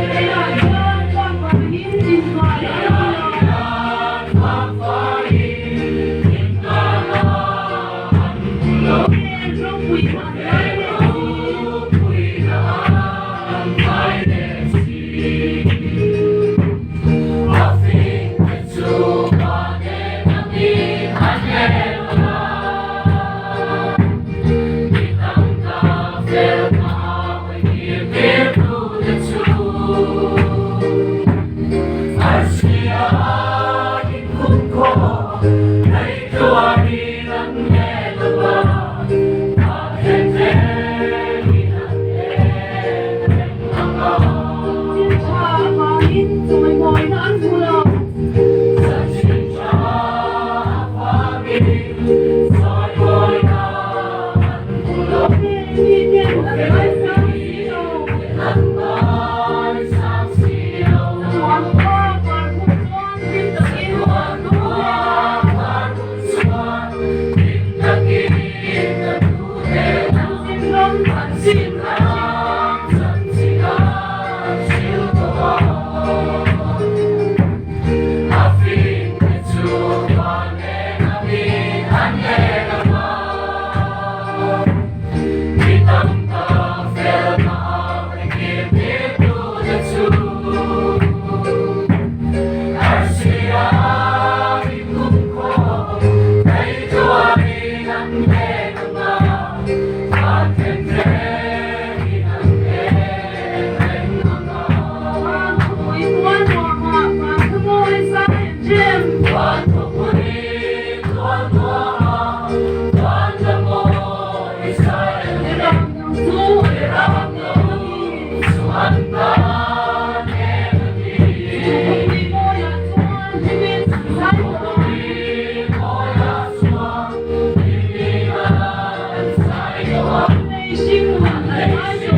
Leiah hian tlakvaiin inhmai an hmu lo. Hmel ropui an ngai leh si. Thil tha avangin chawimawina an hmu lo. Heng miten an ngaisang si lo. Chatuan khua par hun chuan hlim takin an lu hnenah an zin ram an zin a Van khawpui tual nuamah van khawmawi zai an rem. Ram nung chu an tan em a ni. Chu khawpui mawiah chuan hlimin an zai tawh ang. Lei hring nun an ngai tawh lo vang.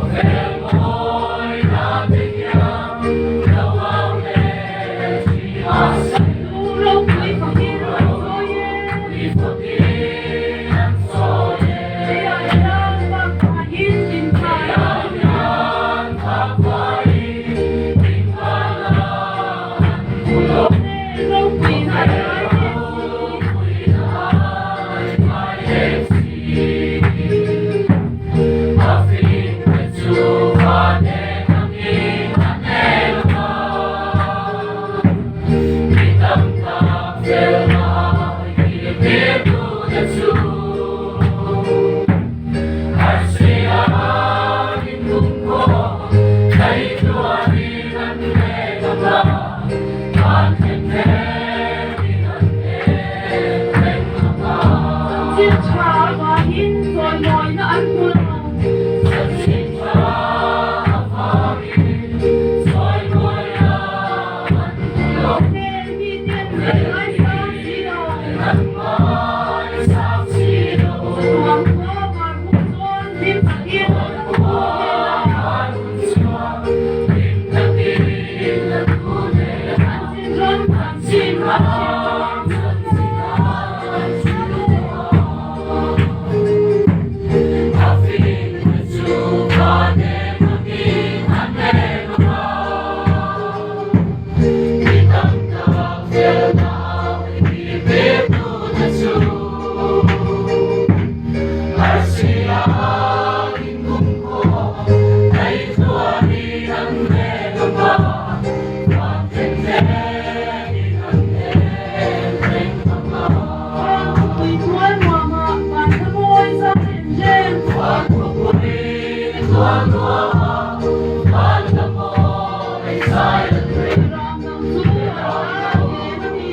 Khawvel buaina te hian lo au leh thin mahse. Lu ropui fakin an sawi e. Leiah hian bakpaiin inkhai a awm lo. Khawvel ropuina an ngai leh si. Chanchin tha avangin chawimawina an hmu lo. Khawvel miten an ngaisang si lo. Chatuan khua var hun chuan hlim takin an thu hnenah an zin ram an zin a Van khawpui tual nuamah van hlamawi zai an rem. Ram dang chu an tan em a ni.